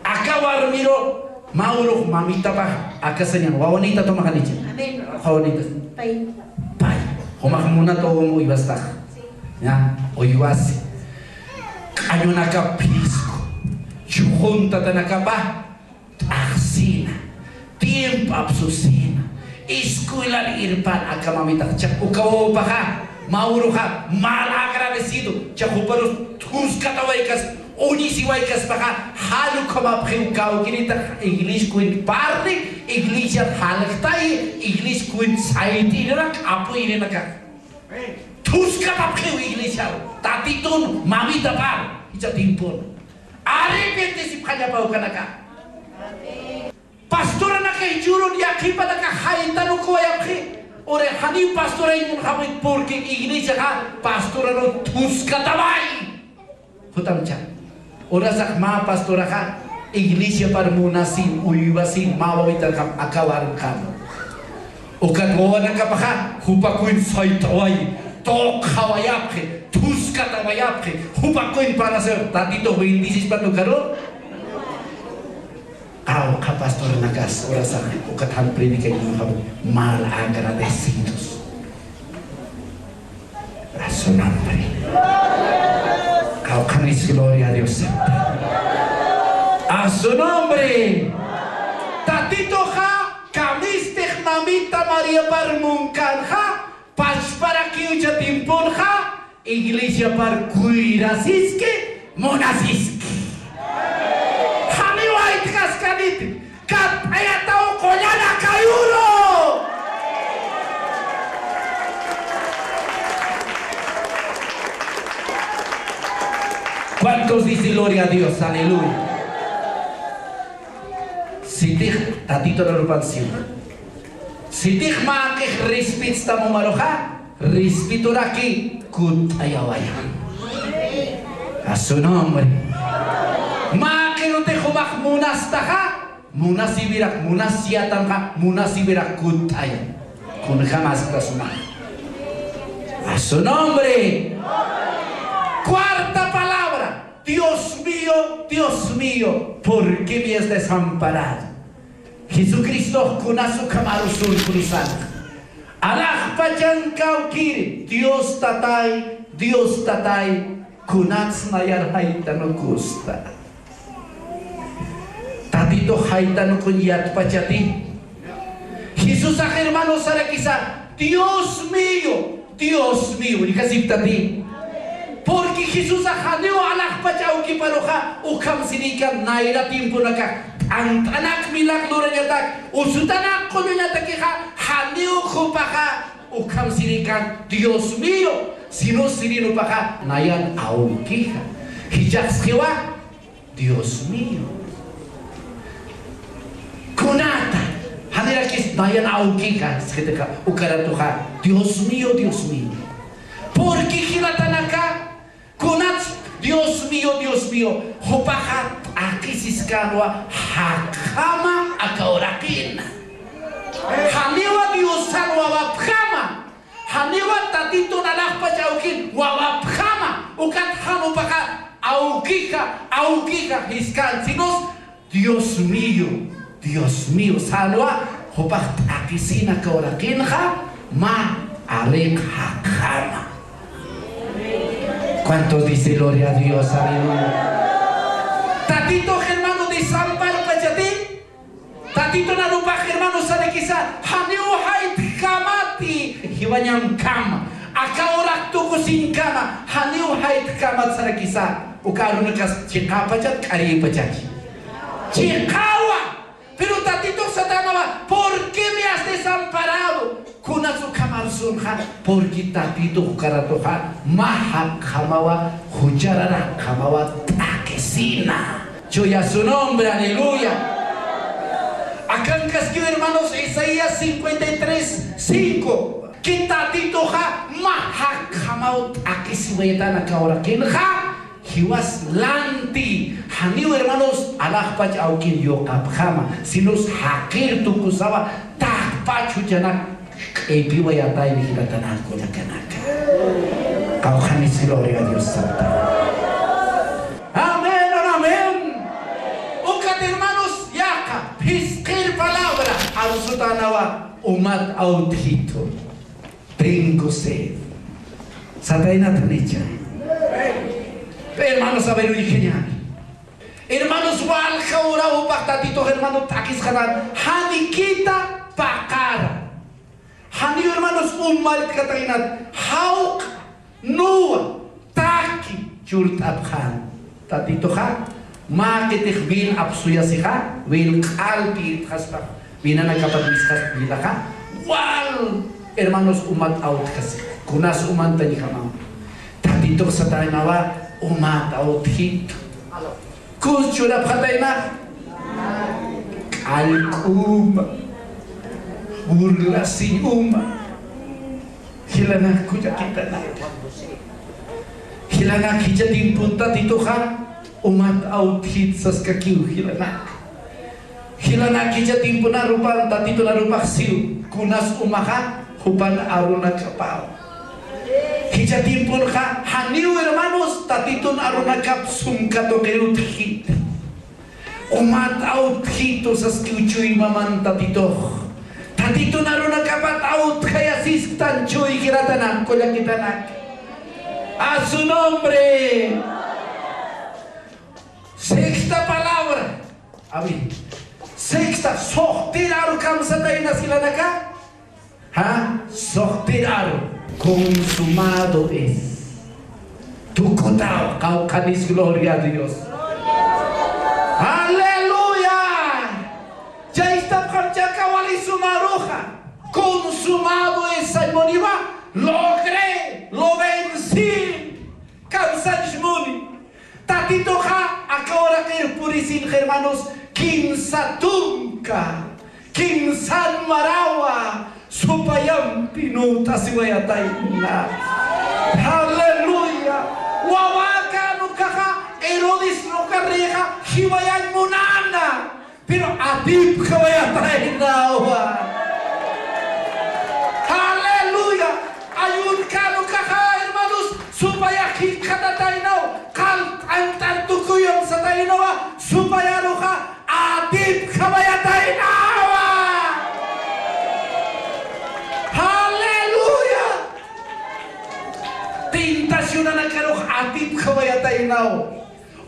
Aka warmiru mä urux mamitapaxa, aka sañan, wawanita tumaxanicha. Amén. Wawanita. Pay. Pay. Jumax munat umu uywastax. Ya, uywasi. Q'añunaka phisku. Chuquntatanakapa t'axsina. Tiempo apsusina. Escuelar irpan aka mamitax. Cha uka wawapaxa, mä uruxa, mal agradecido. Cha juparus thuskatawaykas, uñisiwaykaspaxa, jall ukhamapxiw kawkïritax, iglesia cuenta parli, iglesia jalktay, iglesia cuenta sayt'irina, apu irinaka. Thuskapapxiw iglesiaru, tatitun mamitapar, jichha tiempon. Arrepentisipxañapa ukanaka. Pastoranaka jichhürun yaqhipanaka jaytanukuwayapxi. Ura janiw pastorayñan japit, porque iglesiaxa pastoraru thuskataway. Jutamcha. Urasax mä pastoraxa iglesiapar munasin, uywasin, mä wawitanxa aka warmxan. Ukat wawanakapaxa, jupa cuenta sayt'away, tuqawayapxi, thuskatawayapxi, jupa cuenta para ser, tatitux bendicispan ukaru. Qawqha pastoranakas, urasax, ukat jan predicayñan japit, mal agradecidos. A su nombre. Qawqhanis gloria a Dios. A su nombre. Tatituxa, kamistix mamita Mariapar munkanxa, pachparakiw jichha tiemponxa, iglesiapar kuyirasiski, munasiski. Janiw jayt'kaskaniti, kat'ayataw qullana kayuru. ¿Cuántos dicen gloria a Dios? Aleluya. Sitix, tatitun arupan siwa. Sitix mä jaqix respetsta mumaruxa, respetoraki kutt'ayawaya. A su nombre. Mä jaqirutix jumax munastaxa, munasiwirak, munasiyatanxa, munasiwirak kutt'aya. Kunjämasta suma. A su nombre. Cuarta palabra. Dios mío, Dios mío, ¿por qué me has desamparado? Jesucristox kunas ukham arusun cruzan. Alaxpachan kawkïri, Dios Tatay, Dios Tatay, kunats nayar jaytanukusta. Tatitux jaytanukuñ yatpachati. Jesusax, hermano, sarakisa, Dios mío, Dios mío, uñjasiptati. Porque Jesusax janiw alaxpach awkiparuxa ukham sirikan, nayra tiemponakax t'ant'anak milagro lurañatak, usutanak qulluñatakixa, janiw jupaxa ukham sirikan, Dios mío, sino sirin jupaxa nayan awkija. Jichhaxskiwa, Dios mío. Kunata, janirakis nayan awkija, sitix ukaratuxa, Dios mío, Dios mío. Porque jilatanaka, kunats, Dios mío, Dios mío, jupaxa t'aqhisiskänwa jaqjama aka uraqina. Janiwa Diosan wawapjama. Janiwa Tatitun alaxpach awkin wawapjama, ukat jan jupaxa awkija, awkija jiskan, sinos, Dios mío, Dios mío, sänwa, jupax t'aqhisin aka uraqinxa, mä aliq jaqjama. ¿Cuántos dice gloria a Dios? Aleluya. Tatitux, hermano, desamparpachati. Tatitun arupax, hermano, sarakisa, janiw jaytjamati, jiwañamkama. Aka uraq tukusiñkama, janiw jaytjamat sarakisa. Uka arunakas chiqäpachat, k'ariypachachi. Chiqäwa. Pero Tatitux satänawa, ¿por qué me has desamparado? Kunats ukham arsunxa, porque Tatitux ukaratuxa mä jaqjamawa, juchar jaqjamawa t'aqhisina. Chuya su nombre, aleluya. Akankaskiw, hermanos, Isaías cincuenta y tres, cinco. Que Tatituxa mä jaqjamaw t'aqhisiwaytan aka uraqinxa, jiwas lanti, janiw, hermanos, alaxpach awkin yuqapjama, sinos jaqir tukusawa, pach juchanak q'ipiwayatayni jilatanak kullakanaka. Qawqhanis gloria a Dios sapta. Amén, amén. Ukat hermanos, yaqha phisqir palabra arusutänawa, umat awtjitu. Tengo sed. Sataynat janicha. Hermanos, a ver, uyjiñäni. Hermanos, walja ura jupax Tatitux, hermano, t'aqhisxanan, janikita paqara. Janiw, hermanos, umaltkataynat, jawq'a, nuwa, taki churt'apxän. Tatituxa, mä qitix wil apsuyasixa, wil q'alpi irtxaspax, winanakapat wisxaspa wilaxa, wal, hermanos, umat awtjasi. Kunas umantañjamaw. Tatitux sataynawa, umat awtjitu. Kus churapxatayna, k'allk'uma, burlasiñ uma. Jilanak kullakitanaka. Jilanak jichha tiempon Tatituxa, umat awtjit saskakiw jilanak. Jilanak jichha tiempon arupan, Tatitun arupax siw, kunas umaxa, jupan arunakapaw. Jichha tiemponxa, janiw hermanos, Tatitun arunakap sum katuqir utjkiti. Umat awtjitu saskiw chuy maman Tatitux. Tatitun arunakapat awtjayasisktan chuy jilatanak, kullakitanak. A su nombre. Sexta palabra. A ver. Sexta, suxtir aru kamsatayna jilanaka. Ja, suxtir aru, consumado es. Tukutaw, qawqhanis gloria a Dios. Aleluya. Chaystapxam chaka wali suma aruxa. Consumado es, sañ muniwa, logré, lo vencí. Kamsañ muni. Tatituxa aka uraqir purisinxa, hermanos, kimsa tunka, kimsan marawa supayampi nuwt'asiwayatayna. Aleluya. Wawäkän ukaxa Herodes lugarnixa jiwayañ munäna. Pero atipjawayataynawa. Aleluya. Ayunkän ukaxa, hermanos, supayax jikxatataynaw, qallt'ant'an tukuyam sataynawa, supay aruxa atipjawayataynawa. Aleluya. Tentacionanakarux atipjawayataynaw.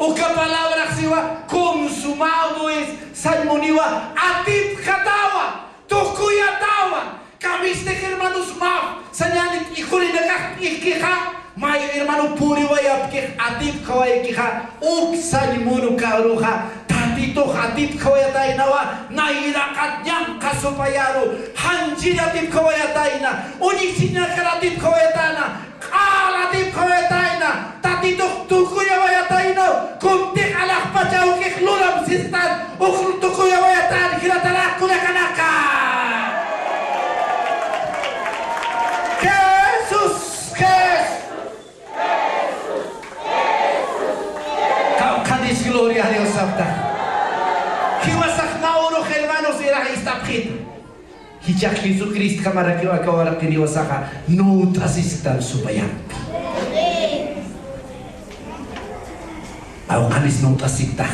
Uka palabrax siwa, consumado es, sañ muniwa, atipjatawa, tukuyatawa. Kamistix, hermanos, mä sañäni p'iqurinakax p'iqkixa, may hermano puriwayapkix atipjawaykixa, uk sañ munu uka aruxa, Tatitux atipjawayataynawa, nayraqat ñanqha supayaru, janchir atipjawayatayna, uñisinakar atipjawayatäna, q'al atipjawayatayna, Tatitux tukuyawayataynaw, kuntix alaxpach awkix lulam sistan, uk tukuyawayatän jilatanak kullakanaka. Jesús, Jesús. Qawqhanis gloria a Dios sapta. Jiwasax mä urux hermanos iraq ist'apxita. Jichhax Jesucristjamarakiw aka uraqir jiwasaxa nuwt'asisktan supayampi. Qawqhanis nuwt'asiktax.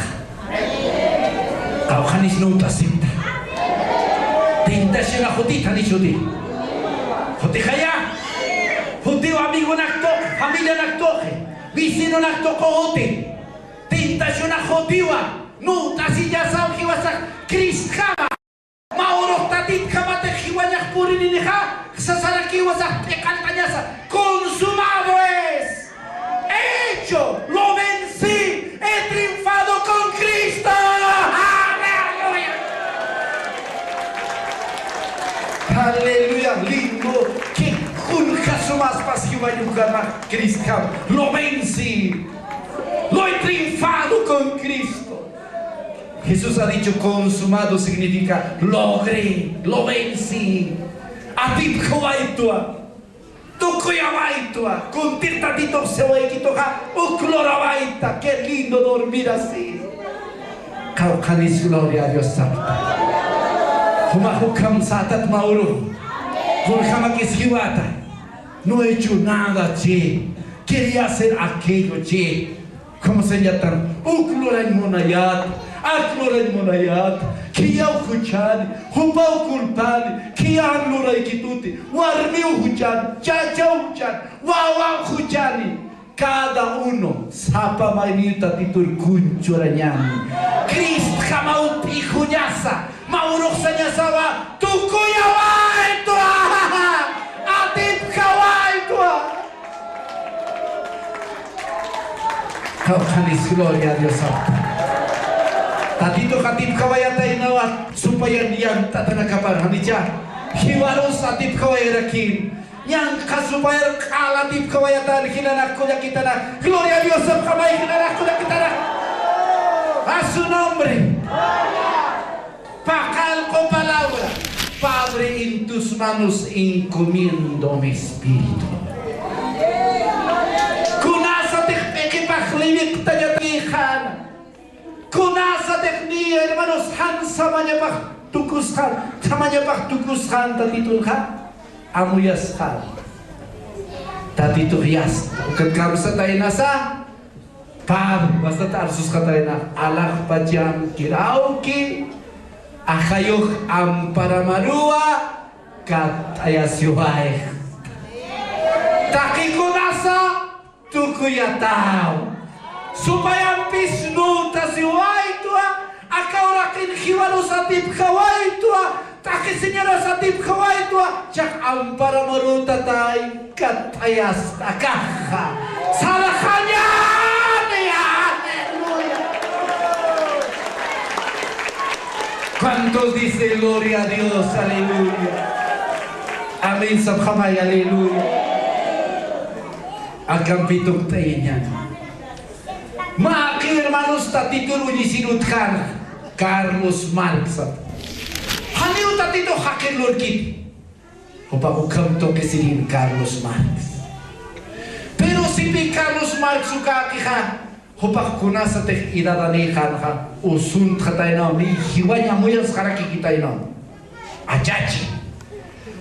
Qawqhanis nuwt'asikta. Tentacionax jutita, janiw juti. Jutixaya. Jutiw amigonak tuqi, familianak tuqi, vecinonak tuqi juti. Tentacionax jutiwa. Nuwt'asiñasaw jiwasax Cristjama. Mä urux Tatitjamatix jiwañax purininixa, sasarakiwa sax p'iqalt'añasa, consumado es, hecho, lo vencí, he triunfado con Cristo. Aleluya. Aleluya, lindo, que kunja sumaspas jiwañuqama Cristjam, lo vencí, lo he triunfado con Cristo. Jesús ha dicho, consumado significa, logré, lo vencí. Atipjawaytwa, tukuyawaytwa, kuntix Tatitux siwaykituxa, uk lurawayta, qué lindo dormir así. Qawqhanis gloria a Dios sapta. Jumax ukham sätat mä urux. Kunjamakis jiwata. No he hecho nada, che. Quería hacer aquello, che. ¿Cómo se llama? Uk lurañ munayät, ak lurañ munayät, khiyaw juchani, jupaw culpani, khiyan luraykituti, warmiw juchani, chachaw juchani, wawaw juchani. Cada uno sapa mayniw Tatitur kunchurañani. Cristjamaw p'ijuñasa, mä uruxsañasawa, tukuyawaytwa, atipjawaytwa. Kawkhanis gloria a Dios. Tatitux atipjawayataynawa, supayan yant'atanakapar, janicha. Jiwarus atipjawayarakïn. Ñanqha supayar q'al atipjawayatan, jilanax kullakitanak. Gloria a Dios, sapxamay, jilanax kullakitanak. A su nombre. Paqallqu palabra. Padre, en tus manos encomiendo mi espíritu. Kunasatix p'iqipax liwiqtañatïxäna. Kunasatix niya, hermanos, jan samañapax tukusxan, samañapax tukusxan Tatitunxa amuyasxan. Tatitux yasta, ukat kamsataynasa, Pablo, bastante arsusqatayna, alaxpachankir, awki, ajayux amparamaruwa, katt'ayasiwayx. Taqikunasa, tukuyataw. Supayampis nutasiwaytwa, aka uraqin jiwarus atipjawaytwa, taqisiñaras atipjawaytwa, chax amparamarutatay, katt'ayasta akaxa. Sarxañäni, aleluya. ¿Cuántos dice gloria a Dios? Aleluya. Amén, sapxamay, aleluya. Akampi tukt'ayañäni. Mä qhiw hermanos Tatitur uñisir utjkän Carlos Marx sat. Janiw Tatitux jaqir lurkiti. Jupax ukham tuqisirin Carlos Marx. Pero sipï Carlos Marx ukakixa, jupax kunasatix edadanïxänxa, usuntxataynaw, niy jiwañ amuyasxarakïkitaynaw. Achachi.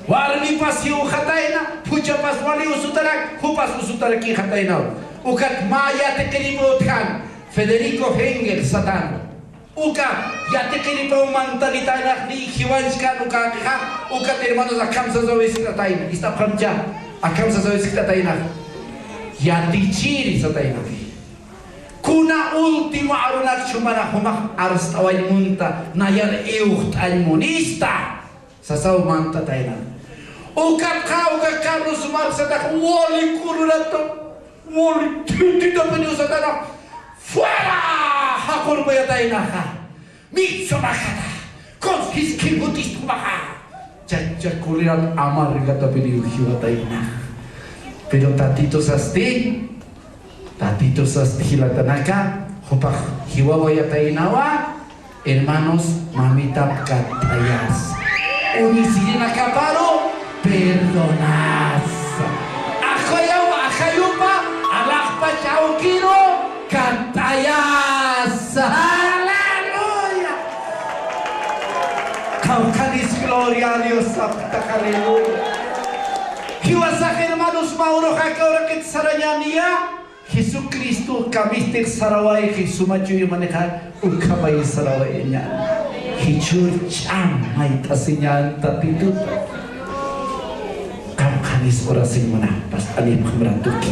Warmipas jiwxatayna, phuchhapas wali usutarak, jupas usutarakïxataynaw. Ukat mä yatiqiripaw utjkän, Federico Engels satan. Uka yatiqiripaw mantanitaynax niy jiwañchkän ukakixa, ukat hermanos akham sasaw jiskt'atayna, ist'apxamcha, akham sasaw jiskt'ataynax. Yatichiri sataynax. Kuna último arunak chumana jumax arst'awañ munta, nayar iwxt'añ munista. Sasaw mantatayna. Ukatxa, uka Carlos Marx satax wali kulurata, wali thintitapiniw satayna, fuera jaqurpayataynaxa. Mitsumaxata, con jiskhin jut'ist'umaxa. Chacha kulirat amargatapiniw jiwatayna. Pero Tatitu sasti, Tatitu sasti jilatanaka, jupax jiwawayataynawa, hermanos, mamitap katt'ayas. Uñisirinakaparu perdonas. Ajayaw, ajayupa, alaxpach awkiru katt'ayas. Aleluya. Kawkhanis gloria a Dios sapxtax, aleluya. Jiwasax hermanos, mä urux aka uraqit sarañäniya, Jesucristo kamistix sarawayxi suma chuymanxa, ukhamay sarawayañäni. Jichhür ch'am mayt'asiñän Tatituta. Qamqhanis urasiñ munapxpas, anipxam ratuki.